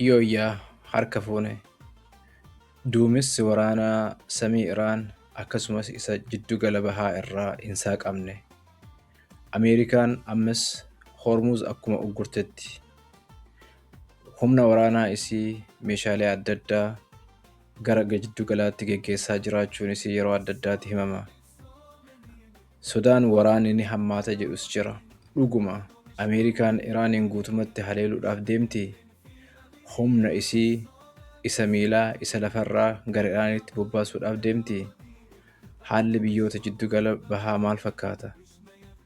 Yooyyaa harka fuune! Duumessi waraanaa samii Iraan akkasumas isa Jiddugala Bahaa irraa hin saaqamne. Ameerikaan ammas Hormuuz akkuma uggurtetti humna waraanaa isii meeshaalee adda addaa gara jiddugalaatti geggeessaa jiraachuun isii yeroo adda addaatti himama. Sodaan waraanni ni hammaata jedhus jira. Dhuguma Ameerikaan Iraaniin guutumatti haleeluudhaaf deemtii? Humna isii isa miilaa isa lafarraa gara Iraanitti bobbaasuudhaaf deemtii? Haalli biyyoota jiddugala bahaa maal fakkaata?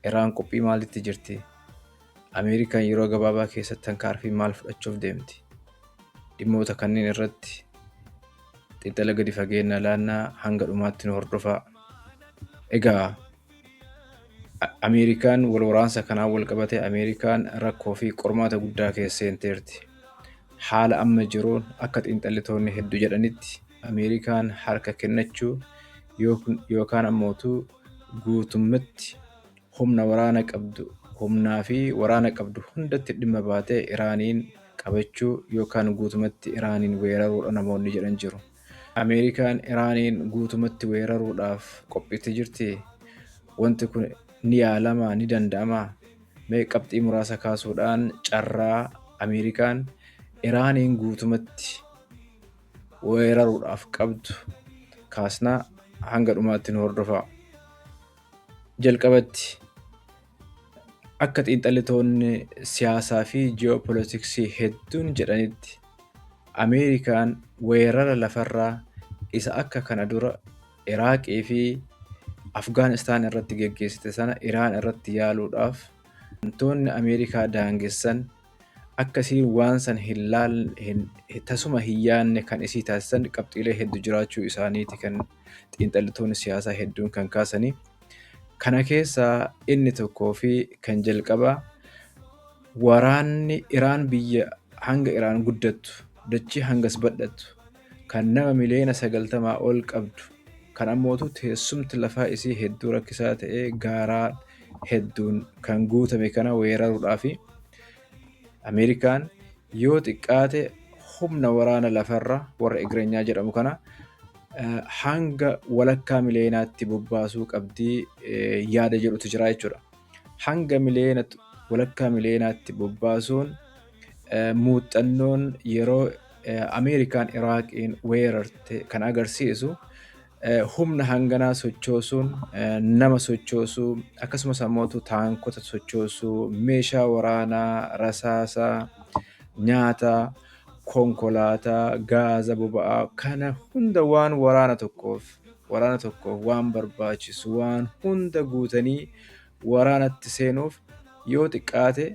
Iraan qophii maalitti jirti? Ameerikaan yeroo gabaabaa keessatti tankaarfii maal fudhachuuf deemti? Dhimmoota kanneen irratti xiinxala gadi fageenya laannaa hanga dhumaatti nu hordofaa. Egaa Ameerikaan wal waraansa kanaan wal qabatee Ameerikaan rakkoo fi qormaata guddaa keessa seenteerti. Haala amma jiruun akka xiinxallitoonni hedduu jedhanitti Ameerikaan harka kennachuu yookaan ammootu guutummatti humna waraana qabdu humnaa fi waraana qabdu hundatti dhimma baatee Iraaniin qabachuu yookaan guutumatti Iraaniin weeraruudha namoonni jedhan jiru. Ameerikaan Iraaniin guutumatti weeraruudhaaf qophiitti jirtii? Wanti kun ni yaalamaa ni danda'amaa? Mee qabxii muraasa kaasuudhaan carraa Ameerikaan Iraaniin guutumatti weeraruudhaaf qabdu kaasnaa hanga dhumaatti nu hordofaa. Jalqabatti akka xiinxallitoonni siyaasaa fi ji'oopolitiksii hedduun jedhanitti Ameerikaan weerara lafarraa isa akka kana dura Iraaqii fi Afgaanistaan irratti geggeessite sana Iraan irratti yaaluudhaaf wantoonni Ameerikaa daangessan akka isiin waan san hin laal hin tasuma hin yaadne kan isii taasisan qabxiilee hedduu jiraachuu isaaniiti kan xiinxallitoonni siyaasaa hedduun kan kaasanii. Kana keessaa inni tokkoo fi kan jalqabaa waraanni Iraan biyya hanga Iraan guddattu dachii hangas badhattu kan nama miliyoona 90 ol qabdu kan ammootu teessumti lafaa isii hedduu rakkisaa ta'ee gaaraa hedduun kan guutame kana weeraruudhaafi Ameerikaan yoo xiqqaate humna waraana lafarra warra Igireenyaa jedhamu kana hanga walakkaa miliyoonaatti bobbaasuu qabdii yaada jedhutu jira jechuudha. Hanga miliyoona walakkaa miliyoonaatti bobbaasuun muuxannoon yeroo Ameerikaan Iraaqiin weerarte kan agarsiisu humna hanganaa sochoosuun nama sochoosuu akkasumas ammoo taankota sochoosuu meeshaa waraanaa rasaasaa nyaata konkolaataa gaaza boba'aa kana hunda waan waraana tokkoof waan barbaachisu waan hunda guutanii waraanatti seenuuf yoo xiqqaate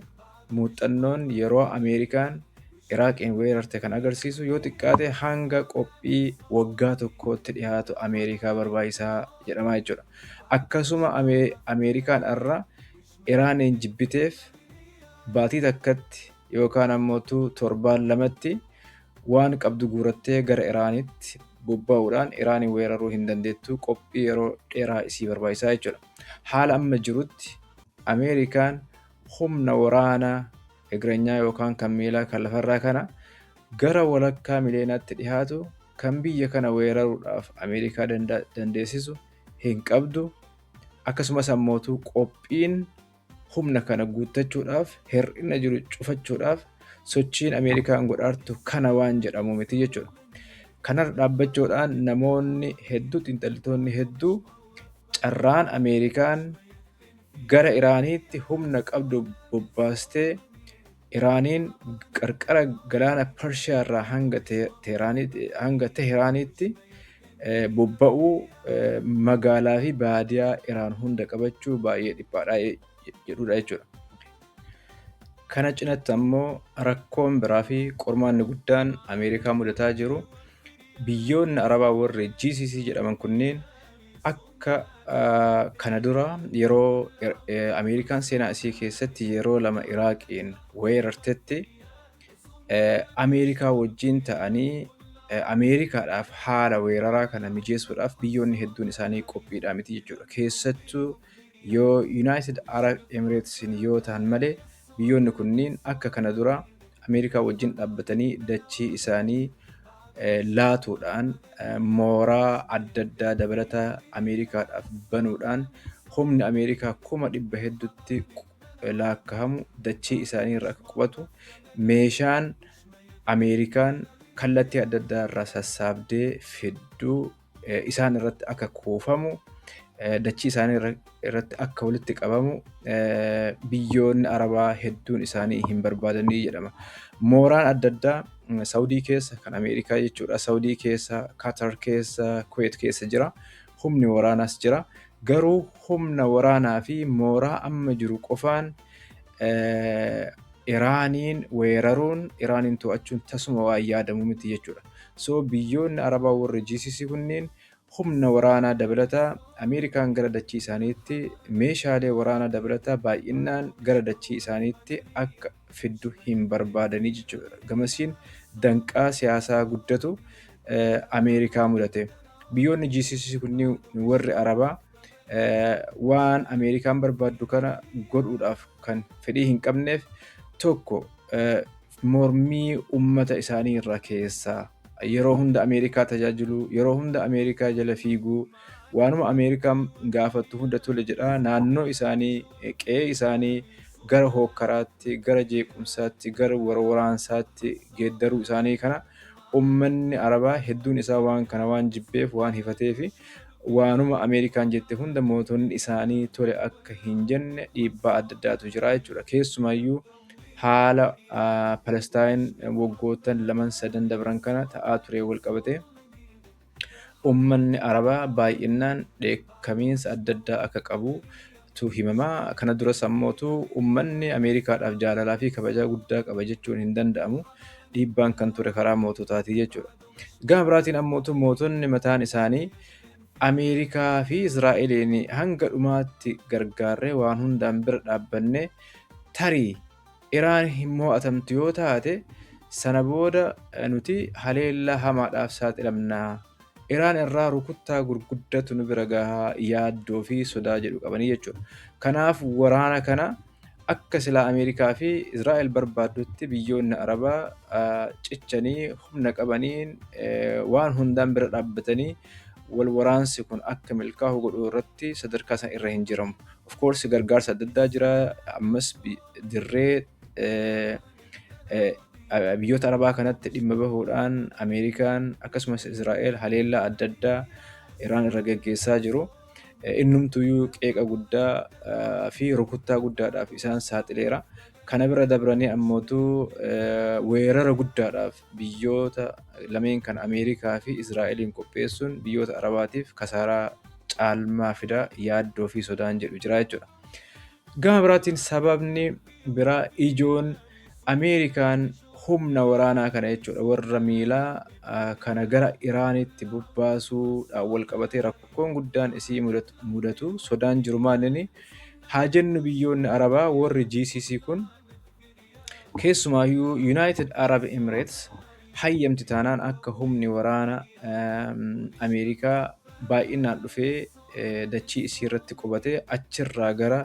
muuxannoon yeroo Ameerikaan Iraaqiin weerarte kan agarsiisu yoo xiqqaate hanga qophii waggaa tokkootti dhiyaatu Ameerikaa barbaachisaa jedhama jechuudha. Akkasuma Ameerikaan irra Iraaniin jibbiteef baatii takkatti yookaan ammoo torbaan lamatti waan qabdu guurattee gara Iraanitti bobba'uudhaan Iraaniin weeraruu hin dandeettu, qophii yeroo dheeraa isii barbaachisaa jechuudha. Haala amma jirutti Ameerikaan humna waraanaa Igireenyaa yookaan kan miilaa kan lafarraa kana gara walakkaa miliyoonaatti dhihaatu kan biyya kana weeraruudhaaf Ameerikaa dandeessisu hin qabdu. Akkasumas ammootu qophiin humna kana guuttachuudhaaf hir'ina jiru cufachuudhaaf sochiin Ameerikaan godhaartu kana waan jedhamu miti jechuudha. Kanarra dhaabbachuudhaan namoonni hedduu xiinxaltoonni hedduu carraan Ameerikaan gara Iraaniitti humna qabdu bobbaastee Iraaniin qarqara galaana Pershiyaa irraa hanga Teheraaniitti bobba'uu magaalaa fi baadiyaa Iraan hunda qabachuu baay'ee dhiphaadha jedhudha jechuudha. Kana cinatti ammoo rakkoon biraa fi qormaanni guddaan Ameerikaa mudataa jiru biyyoonni Arabaa warri GCC jedhaman kunneen akka kana dura yeroo Ameerikaan seenaa isii keessatti yeroo lama Iraaqiin weerartetti Ameerikaa wajjin ta'anii Ameerikaadhaaf haala weeraraa kana mijeessuudhaaf biyyoonni hedduun isaanii qophiidhaa miti jechuudha. Keessattuu yoo United Arab Emirates yoo ta'an malee biyyoonni kunniin akka kana dura Ameerikaa wajjin dhaabbatanii dachii isaanii laatuudhaan, mooraa adda addaa dabalataa Ameerikaadhaaf banuudhaan, humni Ameerikaa 100,000 hedduutti laakkahamu dachii isaanii irra akka qubatu, meeshaan Ameerikaan kallattii adda addaa irraa sassaabdee fidduu isaan irratti akka kuufamu, dachii isaanii irratti akka walitti qabamu biyyoonni Arabaa hedduun isaanii hin barbaadanii jedhama. Mooraan adda addaa Saawudii keessa, kan Ameerikaa jechuudha. Saawudii keessa, Qatar keessa, Kuweet keessa jira. Humni waraanaas jira. Garuu humna waraanaa fi mooraa amma jiru qofaan Iraaniin weeraruun, Iraaniin to'achuun tasuma waan yaadamu miti jechuudha. So biyyoonni Arabaa warri GCC kunneen humna waraanaa dabalataa Ameerikaan gara dachii isaaniitti, meeshaalee waraanaa dabalataa baay'inaan gara dachii isaaniitti akka fiddu hin barbaadanii jechuudha. Gamasiin danqaa siyaasaa guddatu Ameerikaa mudate. Biyyoonni GCC kunneen warri Arabaa waan Ameerikaan barbaaddu kana godhuudhaaf kan fedhii hin qabneef, tokko mormii ummata isaanii irraa keessaa, yeroo hunda Ameerikaa tajaajiluu, yeroo hunda Ameerikaa jala fiiguu, waanuma Ameerikaan gaafattu hunda tole jedhaa, naannoo isaanii, qe'ee isaanii gara hookkaraatti, gara jeequmsaatti, gara waraansaatti geeddaruu isaanii kana ummanni Arabaa hedduun isaa waan kana waan jibbeef, waan hifateefi, waanuma Ameerikaan jette hunda mootonni isaanii tole akka hin jenne dhiibbaa adda addaatu jira jechuudha. Keessumaayyuu haala Palestaayin waggoottan laman sadan dabran kana ta'aa ture wal qabate, ummanni Arabaa baay'inaan dheekkamiinsa adda addaa akka qabutu himama. Kana duras ammootu ummanni Ameerikaadhaaf jaalalaa fi kabajaa guddaa qaba jechuun hin danda'amu. Dhiibbaan kan ture karaa moototaati jechuudha. Gama biraatiin ammootu mootonni mataan isaanii Ameerikaa fi Israa'eliin hanga dhumaatti gargaarree, waan hundaan bira dhaabbanne, tarii Iraan hin mo'atamtu yoo taate, sana booda nuti haleellaa hamaadhaaf saaxilamna. Iraan irraa rukuttaa gurguddatu nu bira gahaa yaaddoo fi sodaa jedhu qabanii jechuudha. Kanaaf waraana kana akka silaa Ameerikaa fi Israa'el barbaaddutti biyyoonni Arabaa cichanii, humna qabaniin waan hundaan bira dhaabbatanii wal waraansi kun akka milkaa'u godhuu irratti sadarkaa sana irra hin jiramu. Of course gargaarsa adda addaa jira. Ammas dirree biyyoota Arabaa kanatti dhimma bahuudhaan Ameerikaan akkasumas Israa'el haleellaa adda addaa Iraan irra gaggeessaa jiru. Innumtuyyuu qeeqa guddaa fi rukuttaa guddaadhaaf isaan saaxileera. Kana bira dabranii ammootu weerara guddaadhaaf biyyoota lameen kan Ameerikaa fi Israa'eliin qopheessuun biyyoota Arabaatiif kasaaraa caalmaa fida yaaddoo fi sodaan jedhu jira jechuudha. Gama biraatiin sababni biraa ijoon Ameerikaan humna waraanaa kana jechuudha, warra miilaa kana gara Iraanitti bobbaasuudhaan wal qabatee rakkoon guddaan isii mudatu sodaan jiru maalinni, haa jennu biyyoonni Arabaa warri GCC kun, keessumaayyuu United Arab Emirates hayyamti taanaan akka humni waraana Ameerikaa baay'inaan dhufee dachii isii irratti qubatee achirraa gara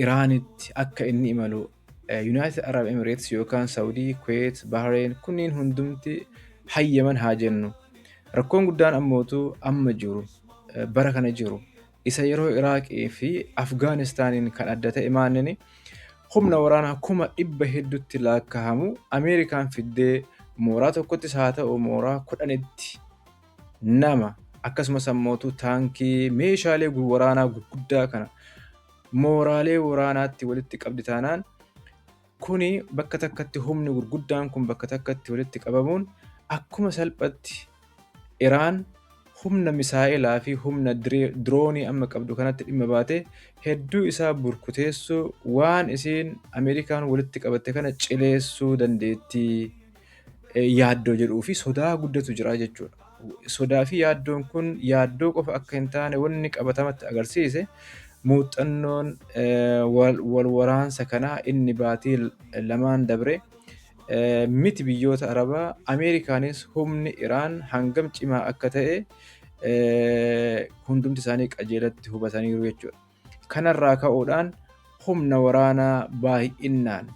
Iraanitti akka inni imalu United Arab Emirates yookaan Saudii, Kuwait, Bahrain kunniin hundumti hayyaman haa jennu. Rakkoon guddaan ammootu amma jiru, bara kana jiru, isa yeroo Iraaqii fi Afgaanistaaniin kan adda ta'e maannini, humna waraanaa 100,000 hedduutti laakkahamu Ameerikaan fiddee mooraa tokkottis haa ta'u mooraa 10tti nama, akkasumas ammootu taankii, meeshaalee waraanaa gurguddaa kana mooraalee waraanaatti walitti qabdi taanaan, kuni bakka takkatti humni gurguddaan kun bakka takkatti walitti qabamuun akkuma salphatti Iraan humna misaa'elaa fi humna diroonii amma qabdu kanatti dhimma baatee hedduu isaa burkuteessuu, waan isiin Ameerikaan walitti qabatte kana cileessuu dandeettii yaaddoo jedhuu fi sodaa guddatu jira jechuudha. Sodaa fi yaaddoon kun yaaddoo qofa akka hin taane wanni qabatamatti agarsiise muuxannoon wal waraansa kanaa inni baatii lamaan dabre miti, biyyoota Arabaa Ameerikaanis humni Iraan hangam cimaa akka ta'e hundumti isaanii qajeelatti hubataniiru jechuudha. Kanarraa ka'uudhaan humna waraanaa baay'inaan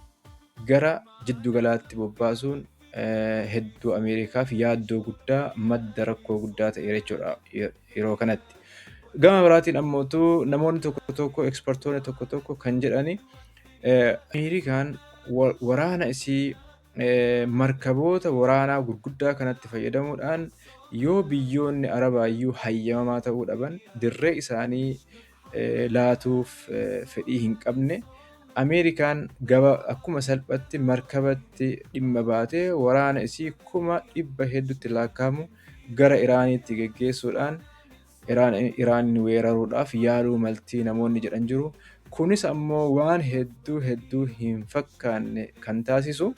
gara jiddugalaatti bobbaasuun hedduu Ameerikaaf yaaddoo guddaa, madda rakkoo guddaa ta'eera jechuudha yeroo kanatti. Gama biraatiin ammootu namoonni tokko tokko, expertoonni tokko tokko kan jedhani, Ameerikaan waraana isii markaboota waraanaa gurguddaa kanatti fayyadamuudhaan, yoo biyyoonni Arabaayyuu hayyamamaa ta'uu dhaban, dirree isaanii laatuuf fedhii hin qabne, Ameerikaan gaba akkuma salphatti markabatti dhimma baatee waraana isii 100,000 hedduutti lakkaa'amu gara Iraaniitti geggeessuudhaan Iraan weeraruudhaaf yaaluu maltii namoonni jedhan jiru. Kunis ammoo waan hedduu hedduu hin fakkaanne kan taasisu,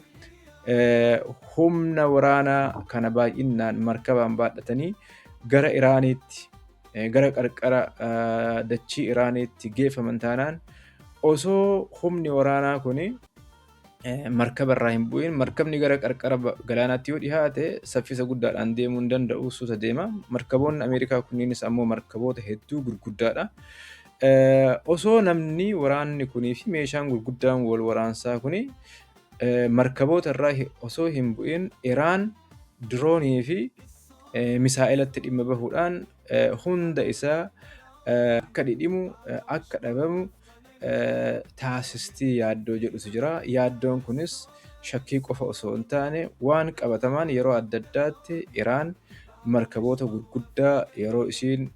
humna waraanaa kana baay'inaan markabaan baadhatanii gara Iraaniitti, gara qarqara dachii Iraaniitti geeffaman taanaan, osoo humni waraanaa kun markaba irraa hin bu'in markabni gara qarqara galaanaatti yoo dhihaate saffisa guddaadhaan deemuu hin danda'u, suuta deema. Markaboonni Ameerikaa kunniinis ammoo markaboota hedduu gurguddaadha. Osoo namni waraanni kunii fi meeshaan gurguddaan wal waraansaa kuni markaboota irraa osoo hin bu'in, Iraan diroonii fi misaa'elatti dhimma bahuudhaan hunda isaa akka dhidhimu, akka dhabamu taasistii yaaddoo jedhutu jira. Yaaddoon kunis shakkii qofa osoo hin taane waan qabatamaan yeroo adda addaatti Iraan markaboota gurguddaa yeroo isiin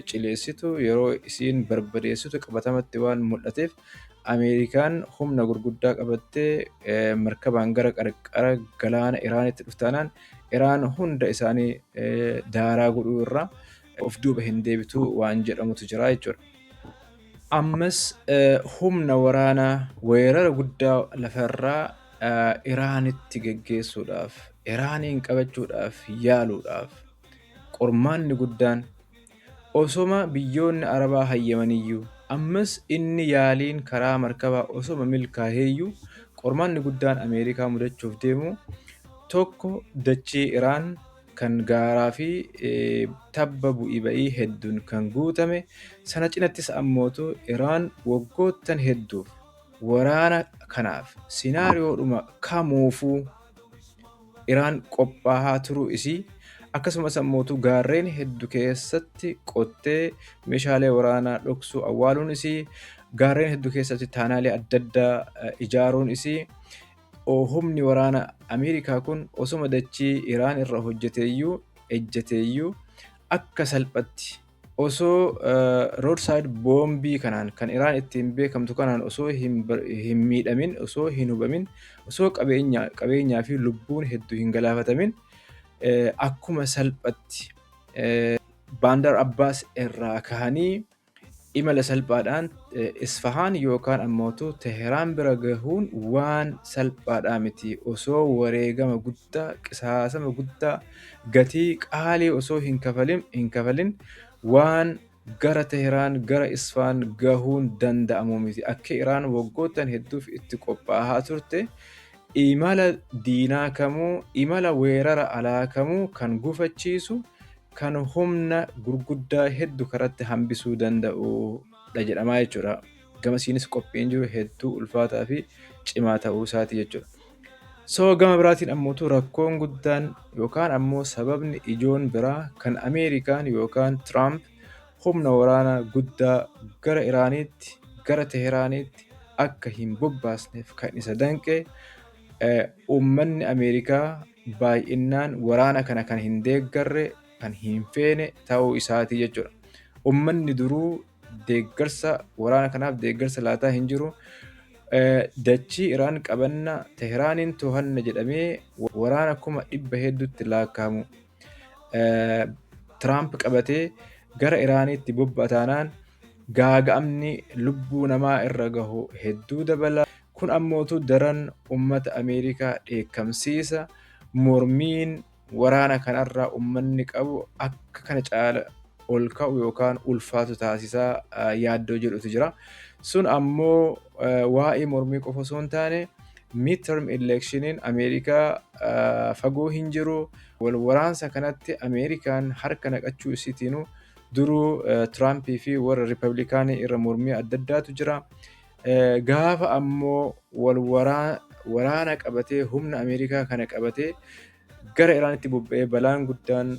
cileessitu, yeroo isiin barbadeessitu qabatamatti waan mul'ateef, Ameerikaan humna gurguddaa qabattee markabaan gara qarqara galaana Iraanitti dhuftaanaan, Iraan hunda isaanii daaraa godhuu irraa of duuba hin deebitu waan jedhamutu jira jechuudha. Ammas humna waraanaa weerara guddaa lafarraa Iraanitti geggeessuudhaaf, Iraaniin qabachuudhaaf yaaluudhaaf, qormaanni guddaan osoma biyyoonni Arabaa hayyamaniyyuu, ammas inni yaaliin karaa markabaa osoma milkaaheeyyuu, qormaanni guddaan Ameerikaa mudachuuf deemu tokko dachii Iraan kan gaaraa fi tabba bu'ii ba'ii hedduun kan guutame sana cinattis ammootu Iraan waggoottan hedduuf waraana kanaaf scenario dhuma kamuufuu Iraan qophaahaa turuu isii, akkasumas ammootu gaarreen hedduu keessatti qottee meeshaalee waraanaa dhoksuu, awwaaluun isii, gaarreen hedduu keessatti tunnel adda addaa ijaaruun isii, humni waraana Ameerikaa kun osoma dachii Iraan irra hojjeteeyyuu, ejjeteeyyuu, akka salphatti osoo roadside boombii kanaan kan Iraan ittiin beekamtu kanaan osoo hin miidhamin, osoo hin hubamin, osoo qabeenyaa fi lubbuun hedduu hin galaafatamin, akkuma salphatti Baandar Abbaas irraa kahanii imala salphaadhaan Isfahaan yookaan ammootu Teheraan bira gahuun waan salphaadhaa miti. Osoo wareegama guddaa, qisaasama guddaa, gatii qaalii osoo hin kafalin waan gara Teheraan, gara Isfahan gahuun danda'amu miti. Akka Iraan waggoottan hedduuf itti qophaa'aa turte, imala diinaa kamuu, imala weerara alaa kamuu kan gufachiisu, kan humna gurguddaa hedduu karatti hambisuu danda'udha jedhamaa jechuudha. Gamasiinis qophiin jiru hedduu ulfaataa fi cimaa ta'uu isaati jechuudha. So gama biraatiin ammootu rakkoon guddaan yookaan ammoo sababni ijoon biraa kan Ameerikaan yookaan Tiraamp humna waraanaa guddaa gara Iraaniitti, gara Teheraaniitti akka hin bobbaasneef kan isa danqe, uummanni Ameerikaa baay'inaan waraana kana kan hin deeggarre, kan hin feene ta'uu isaati jechuudha. Uummanni duruu deeggarsa waraana kanaaf deeggarsa laataa hin jiru. Dachii Iraan qabanna, Teheraaniin to'anna jedhamee waraana 100,000 hedduutti lakkaa'amu Tiraamp qabatee gara Iraaniitti bobba'a taanaan, gaaga'amni lubbuu namaa irra gahu hedduu dabala. Kun ammootu daran uummata Ameerikaa dheekkamsiisa. Mormiin waraana kanarraa uummanni qabu akka kana caala ol ka'u yookaan ulfaatu taasisaa yaaddoo jedhutu jira. Sun ammoo waa'ee mormii qofa osoo hin taane, midterm electioniin Ameerikaa fagoo hin jiru. Wal waraansa kanatti Ameerikaan harka naqachuu isiitiinuu duruu Tiraampii fi warra Ripablikaanii irra mormii adda addaatu jira. Gaafa ammoo wal waraana qabatee, humna Ameerikaa kana qabatee gara Iraanitti bobba'ee, balaan guddaan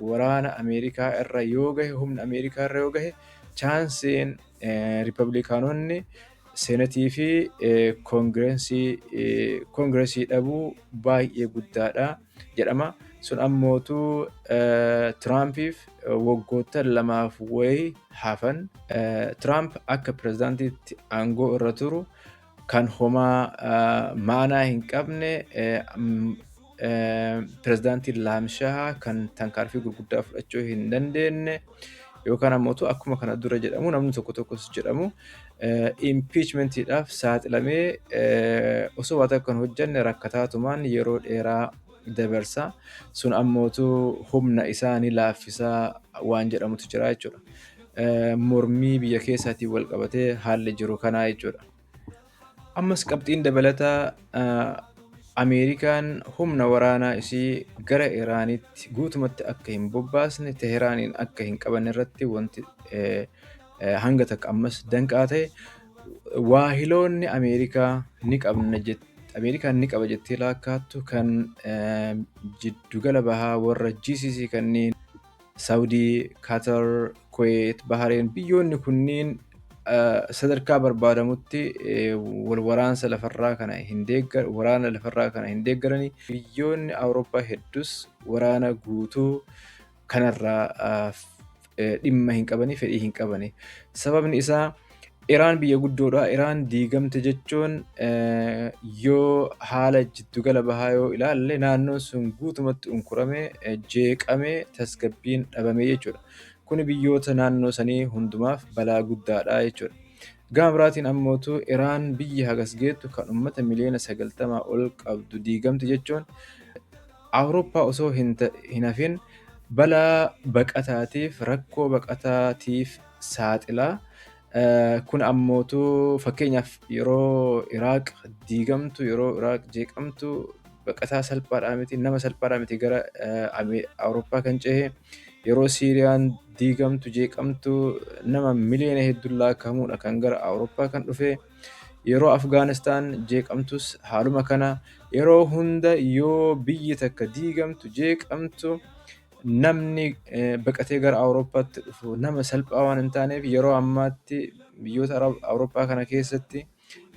waraana Ameerikaa irra yoo gahe, humna Ameerikaa irra yoo gahe, chanceiin Ripablikaanonni Seenatii fi Koongireesii dhabuu baay'ee guddaadha jedhama. Sun ammootu Tiraampiif waggoota 2f wayii hafan Tiraamp akka pirezidaantiitti aangoo irra turu kan homaa maanaa hin qabne, pirezidaantii laamshahaa kan tankaarfii gurguddaa fudhachuu hin dandeenye, yookaan ammoo akkuma kana dura jedhamu, namni tokko tokkos jedhamu, impeachmentiidhaaf saaxilamee osoo waa takka hin hojjenne rakkataatumaan yeroo dheeraa dabarsa. Sun ammootu humna isaa ni laaffisaa waan jedhamutu jira jechuudha. Mormii biyya keessaatiin wal qabatee haalli jiru kanaa jechuudha. Ammas qabxiin dabalataa Ameerikaan humna waraanaa isii gara Iraanitti guutumatti akka hin bobbaasne, Teheraaniin akka hin qabanne irratti wanti hanga takka ammas danqaa ta'e, waahiloonni Ameerikaa ni qabna, Ameerikaan ni qaba jettee laakkaattu, kan jiddugala bahaa warra GCC kanneen Saawudii, Qatar, Kuwait, Bahareen, biyyoonni kunniin sadarkaa barbaadamutti wal waraansa lafarraa kana hin deeggar waraana lafarraa kana hin deeggarani. Biyyoonni Awurooppaa hedduus waraana guutuu kanarraa dhimma hin qabani, fedhii hin qabani. Sababni isaa Iraan biyya guddoodha. Iraan diigamte jechuun, yoo haala jiddugala bahaa yoo ilaalle, naannoon sun guutumatti unkurame, jeeqame, tasgabbiin dhabame jechuudha. Kuni biyyoota naannoo sanii hundumaaf balaa guddaadha jechuudha. Gama biraatiin ammootu Iraan biyya hagas geettu kan uummata miliyoona 90 ol qabdu diigamte jechuun Awurooppaa osoo hin hafin balaa baqataatiif, rakkoo baqataatiif saaxila. Kun ammootu fakkeenyaaf yeroo Iraaq diigamtu, yeroo Iraaq jeeqamtu, baqataa salphaadhaa miti, nama salphaadhaa miti gara Awurooppaa kan cehe. Yeroo Siiriyaan diigamtu, jeeqamtu, nama miliyoona hedduun lakkaa'amuudha kan gara Awurooppaa kan dhufe. Yeroo Afgaanistaan jeeqamtus haaluma kana. Yeroo hunda yoo biyyi takka diigamtu, jeeqamtu, namni baqatee gara Awurooppaatti dhufu nama salphaa waan hin taaneef, yeroo ammaatti biyyoota Awurooppaa kana keessatti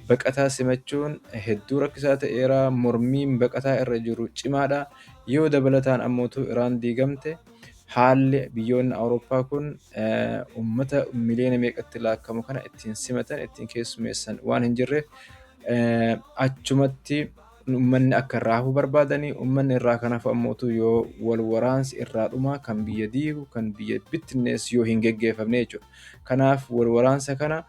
baqataa simachuun hedduu rakkisaa ta'eera. Mormiin baqataa irra jiru cimaadha. Yoo dabalataan ammootu Iraan diigamte, haalli biyyoonni Awurooppaa kun uummata miliyoona meeqatti lakkaa'amu kana ittiin simatan, ittiin keessummeessan waan hin jirreef, achumatti uummanni akka irraa hafuu barbaadanii. Uummanni irraa kan hafu ammootu yoo wal waraansi irraa dhumaa kan biyya diigu, kan biyya bittinneessu yoo hin geggeeffamne jechuudha. Kanaaf wal waraansa kana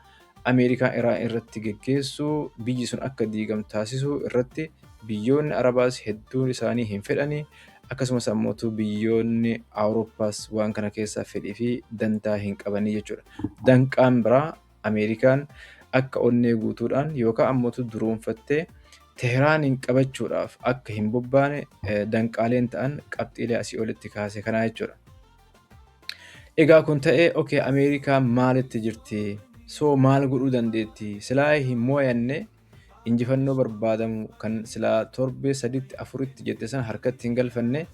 Ameerikaan Iraan irratti geggeessuu, biyyi sun akka diigamtu taasisuu irratti biyyoonni Arabaas hedduun isaanii hin fedhanii, akkasumas ammootu biyyoonni Awurooppaas waan kana keessaa fedhii fi dantaa hin qabanii jechuudha. Danqaan biraa Ameerikaan akka onnee guutuudhaan yookaan ammootu duruunfattee Teheraaniin qabachuudhaaf akka hin bobbaane danqaaleen ta'an qabxiilee asii olitti kaase kanaa jechuudha. Egaa kun ta'ee, okay, Ameerikaan maalitti jirti? So maal godhuu dandeetti? Silaa hin mo'anne, injifannoo barbaadamu kan silaa torbee saditti afuritti jette sana harkatti hin galfanne,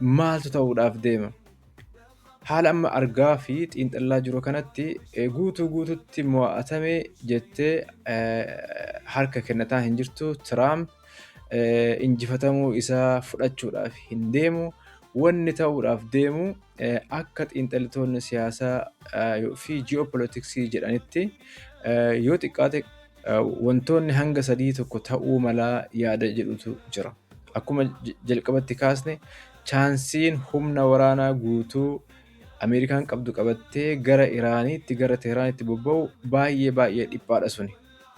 maaltu ta'uudhaaf deema? Haala amma argaa fi xiinxallaa jiru kanatti guutuu guututti mo'atame jettee harka kennataa hin jirtu. Tiraamp injifatamuu isaa fudhachuudhaaf hin deemu. Wanni ta'uudhaaf deemu, akka xiinxalitoonni siyaasaa fi ji'oopolitiksii jedhanitti, yoo xiqqaate wantoonni hanga sadii tokko ta'uu malaa yaada jedhutu jira. Akkuma jalqabatti kaasne, chanceiin humna waraanaa guutuu Ameerikaan qabdu qabattee gara Iraaniitti, gara Teheraanitti bobba'u baay'ee baay'ee dhiphaadha suni.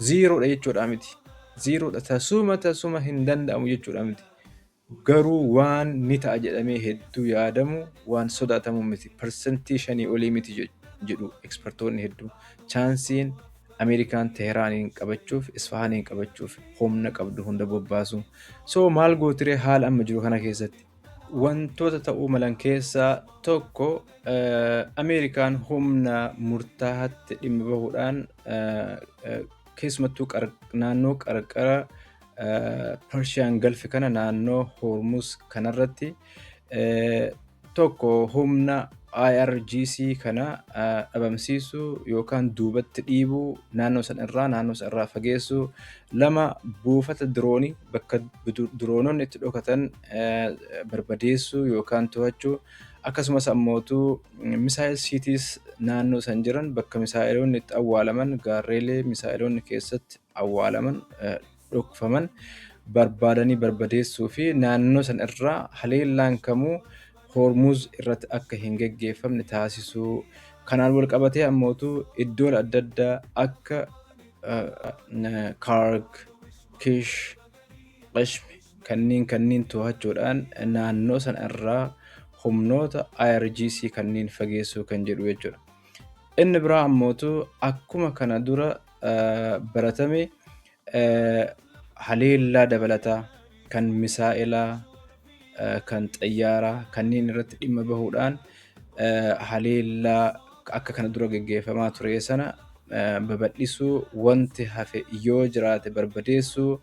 Zerodha jechuudha miti. Zerodha, tasuma tasuma hin danda'amu jechuudha miti. Garuu waan ni ta'a jedhamee hedduu yaadamu, waan sodaatamu miti. 5% olii miti jedhu expertoonni hedduu. Chanceiin Ameerikaan Teheraaniin qabachuuf, Isfahaaniin qabachuuf humna qabdu hunda bobbaasu. So maal gootiree haala amma jiru kana keessatti? Wantoota ta'uu malan keessaa tokko, Ameerikaan humna murtaa'aatti dhimma bahuudhaan, keessumattuu naannoo qarqara Persian Gulf kana, naannoo Hormuz kanarratti tokko humna IRGC kana dhabamsiisuu yookaan duubatti dhiibuu, naannoo sana irraa fageessuu, lama buufata diroonii bakka diroononni itti dhokatan barbadeessuu yookaan to'achuu, akkasumas ammootu missile sites naannoo san jiran, bakka misaa'eloonni itti awwaalaman, gaarreelee misaa'eloonni keessatti awwaalaman, dhokfaman barbaadanii barbadeessuu fi naannoo san irraa haleellaan kamuu Hormuz irratti akka hin geggeeffamne taasisuu. Kanaan wal qabatee ammootu iddoon adda addaa akka Kaarg, Kish, Qashmi kanneen to'achuudhaan naannoo sana irraa humnoota IRGC kanneen fageessuu kan jedhu jechuudha. Inni biraa ammootu akkuma kana dura baratame haleellaa dabalataa kan misaa'elaa, kan xayyaaraa kanneen irratti dhimma bahuudhaan haleellaa akka kana dura geggeeffamaa ture sana babal'isuu, wanti hafe yoo jiraate barbadeessuu,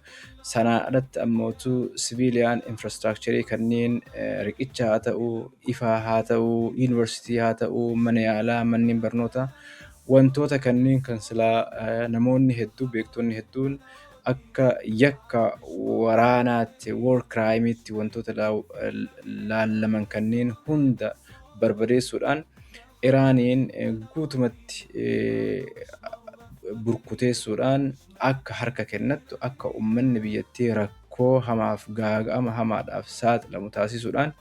sanaan alatti ammootu civilian infrastructure kanneen riqicha haa ta'uu, ifaa haa ta'uu, yuunivarsiitii haa ta'uu, mana yaalaa, manneen barnootaa, wantoota kanneen kan silaa namoonni hedduu, beektonni hedduun akka yakka waraanaatti, war crimeitti wantoota laallaman kanneen hunda barbadeessuudhaan Iraaniin guutumatti burkuteessuudhaan akka harka kennattu, akka uummanni biyyattii rakkoo hamaaf gaaga'ama hamaadhaaf saaxilamu taasisuudhaan,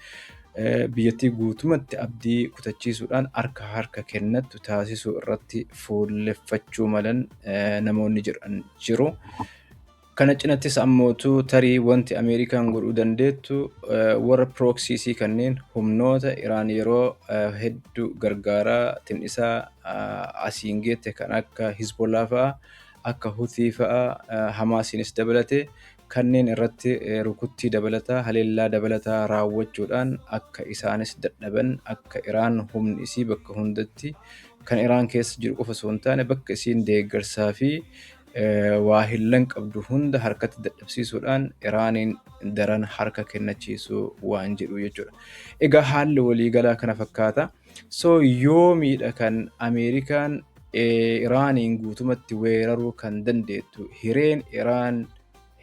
biyyattii guutumatti abdii kutachiisuudhaan harka harka kennattu taasisuu irratti fuulleffachuu malan namoonni jedhan jiru. Kana cinattis ammootu tarii wanti Ameerikaan godhuu dandeettu warra proxies kanneen humnoota Iraan yeroo hedduu gargaaraa tin'isaa asiin geette kan akka Hizbollaa fa'aa, akka Hutii fa'aa, Hamaasiinis dabalatee kanneen irratti rukuttii dabalataa, haleellaa dabalataa raawwachuudhaan akka isaanis dadhaban, akka Iraan humni isii bakka hundatti kan Iraan keessa jiru qofa osoo hin taane bakka isiin deeggarsaa fi waa hillan qabdu hunda harkatti dadhabsiisuudhaan Iraaniin daran harka kennachiisuu waan jedhu jechuudha. Egaa haalli waliigalaa kana fakkaata. So yoomiidha kan Ameerikaan Iraaniin guutumatti weeraruu kan dandeettu? Hireen Iraan,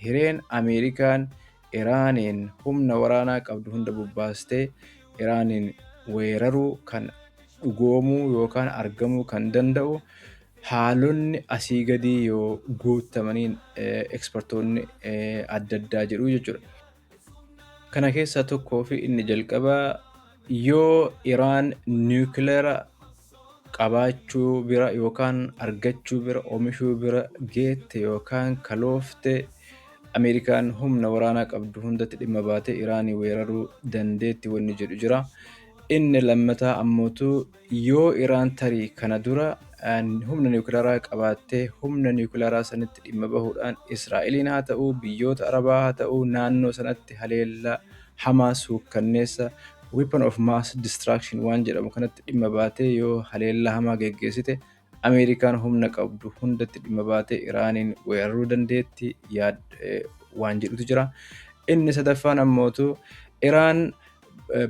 hireen Ameerikaan Iraaniin humna waraanaa qabdu hunda bobbaastee Iraaniin weeraruu kan dhugoomuu yookaan argamuu kan danda'u haalonni asii gadii yoo guutamaniin expertoonni adda addaa jedhu jechuudha. Kana keessaa tokkoo fi inni jalqabaa yoo Iraan niwukileera qabaachuu bira yookaan argachuu bira, oomishuu bira geette yookaan kaloofte, Ameerikaan humna waraanaa qabdu hundatti dhimma baatee Iraanii weeraruu dandeetti wanni jedhu jira. Inni lammataa ammootu yoo Iraan tarii kana dura humna niwukileeraa qabaattee humna niwukileeraa sanitti dhimma bahuudhaan Israa'eliin haa ta'uu, biyyoota Arabaa haa ta'uu, naannoo sanatti haleellaa hamaa suukkanneessa weapon of mass destruction waan jedhamu kanatti dhimma baatee yoo haleellaa hamaa geggeessite, Ameerikaan humna qabdu hundatti dhimma baatee Iraaniin weeraruu dandeetti waan jedhutu jira. Inni sadaffaan ammootu Iraan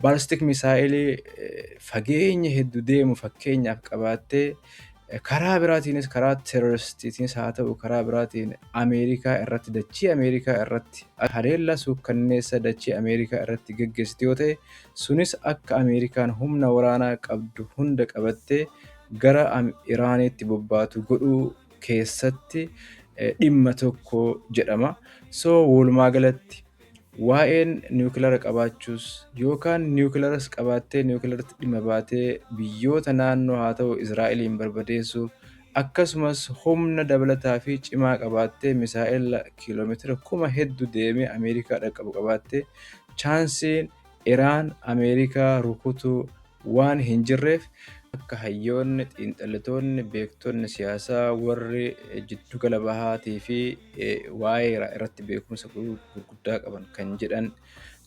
ballistic missile fageenya hedduu deemu fakkeenyaaf qabaattee karaa biraatiinis, karaa terroristiitiinis haa ta'u, karaa biraatiin Ameerikaa irratti, dachii Ameerikaa irratti haleellaa suukkanneessa dachii Ameerikaa irratti geggeessite yoo ta'e, sunis akka Ameerikaan humna waraanaa qabdu hunda qabattee gara Iraaniitti bobbaatu godhuu keessatti dhimma tokko jedhama. So walumaa galatti waa'een niwukilara qabaachuus yookaan niwukilaras qabaattee niwukilaratti dhimma baatee biyyoota naannoo haa ta'u Israa'eliin barbadeessuu, akkasumas humna dabalataa fi cimaa qabaattee misaa'ela kiiloomeetira kuma hedduu deemee Ameerikaa dhaqqabu qabaattee chanceiin Iraan Ameerikaa rukutuu waan hin jirreef, akka hayyoonni, xiinxallitoonni, beektonni siyaasaa warri jiddugala bahaatii fi waa'ee irratti beekumsa gurguddaa qaban kan jedhan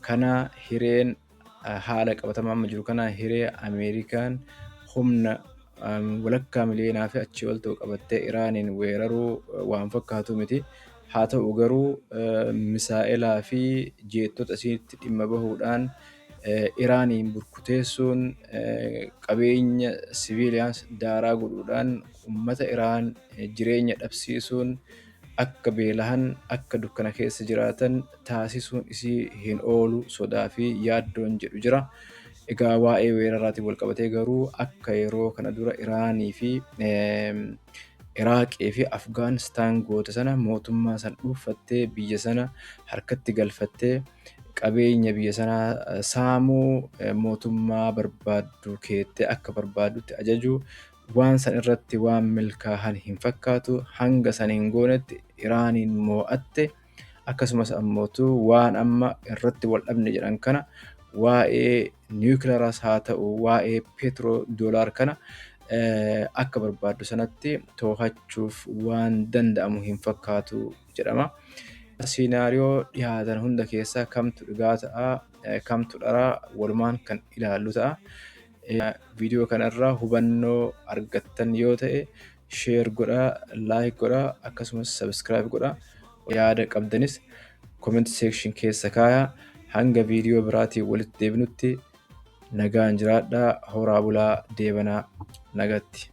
kana, hireen haala qabatamaa amma jiru kana hiree Ameerikaan humna walakkaa miliyoonaa fi achii ol ta'u qabattee Iraaniin weeraruu waan fakkaatu miti. Haa ta'u garuu misaa'elaa fi jeettota isiitti dhimma bahuudhaan Iraaniin burkuteessuun, qabeenya civilians daaraa godhuudhaan, uummata Iraan jireenya dhabsiisuun, akka beelahan, akka dukkana keessa jiraatan taasisuun isii hin oolu sodaa fi yaaddoon jedhu jira. Egaa waa'ee weeraraatiin wal qabatee garuu akka yeroo kana dura Iraanii fi Iraaqii fi Afgaanistaan goota sana mootummaa san dhuunfattee, biyya sana harkatti galfattee, qabeenya biyya sanaa saamuu, mootummaa barbaaddu keettee akka barbaaddutti ajaju, waan san irratti waan milkaahan hin fakkaatu. Hanga san hin goonetti Iraaniin moo'atte, akkasumas ammootu waan amma irratti wal dhabne jedhan kana, waa'ee niwukilaaraas haa ta'u waa'ee petro dollar kana, akka barbaaddu sanatti to'achuuf waan danda'amu hin fakkaatu jedhama. Scenario dhiyaatan hunda keessaa kamtu dhugaa ta'a, kamtu dharaa, walumaan kan ilaallu ta'a. Viidiyoo kanarraa hubannoo argattan yoo ta'e share godhaa, like godhaa, akkasumas subscribe godhaa. Yaada qabdanis comment section keessa kaayaa. Hanga viidiyoo biraatiin walitti deebinutti nagaan jiraadhaa, horaa bulaa, deebanaa, nagatti.